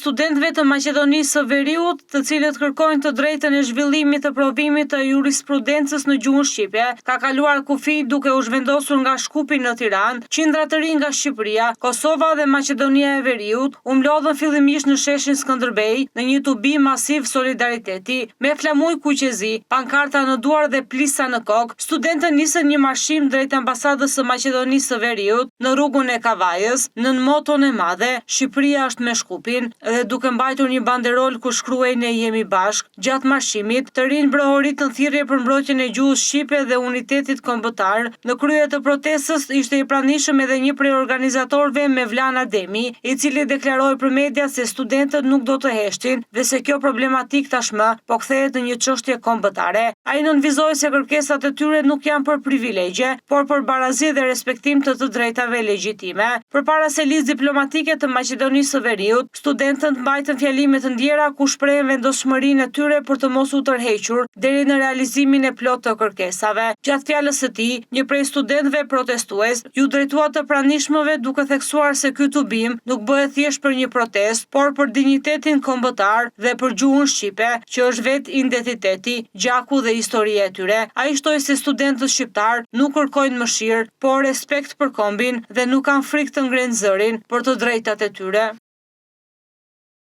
studentëve të Maqedonisë së Veriut, të cilët kërkojnë të drejtën e zhvillimit të provimit të jurisprudencës në gjuhën shqipe, ka kaluar kufijtë duke u zhvendosur nga Shkupi në Tiranë. Qindra të rinj nga Shqipëria, Kosova dhe Maqedonia e Veriut u mblodhën fillimisht në sheshin Skënderbej në një tubim masiv solidariteti. Me flamuj kuqezi, pankarta në duar dhe plisa në kokë, studentët nisën një marshim drejt ambasadës së Maqedonisë së Veriut në rrugën e Kavajës, nën moton e madhe, Shqipëria është me Shkupin, dhe duke mbajtur një banderolë ku shkruhej Ne jemi bashkë. Gjatë marshimit, të rinjtë brohoritën thirrje për mbrojtjen e gjuhës shqipe dhe unitetit kombëtar. Në krye të protestës ishte i pranishëm edhe një prej organizatorëve Mevlan Ademi, i cili deklaroi për mediat se studentët nuk do të heshtin dhe se kjo problematikë tashmë po kthehet në një çështje kombëtare. Ai nënvizoi se kërkesat e tyre nuk janë për privilegje, por për barazi dhe respektim të të drejtave legjitime. Përpara selisë diplomatike të Maqedonisë së Veriut, studentët mbajtën fjalime të ndjera ku shprehën vendosmërinë e tyre për të mos u tërhequr deri në realizimin e plotë të kërkesave. Gjatë fjalës së tij, një prej studentëve protestues iu drejtua të pranishmëve duke theksuar se ky tubim nuk bëhet thjesht për një protestë, por për dinjitetin kombëtar dhe për gjuhën shqipe, që është vetë identiteti, gjaku dhe historia e tyre. Ai shtoi se studentët shqiptarë nuk kërkojnë mëshirë, por respekt për kombin dhe nuk kanë frikë të ngrenë zërin për të drejtat e tyre.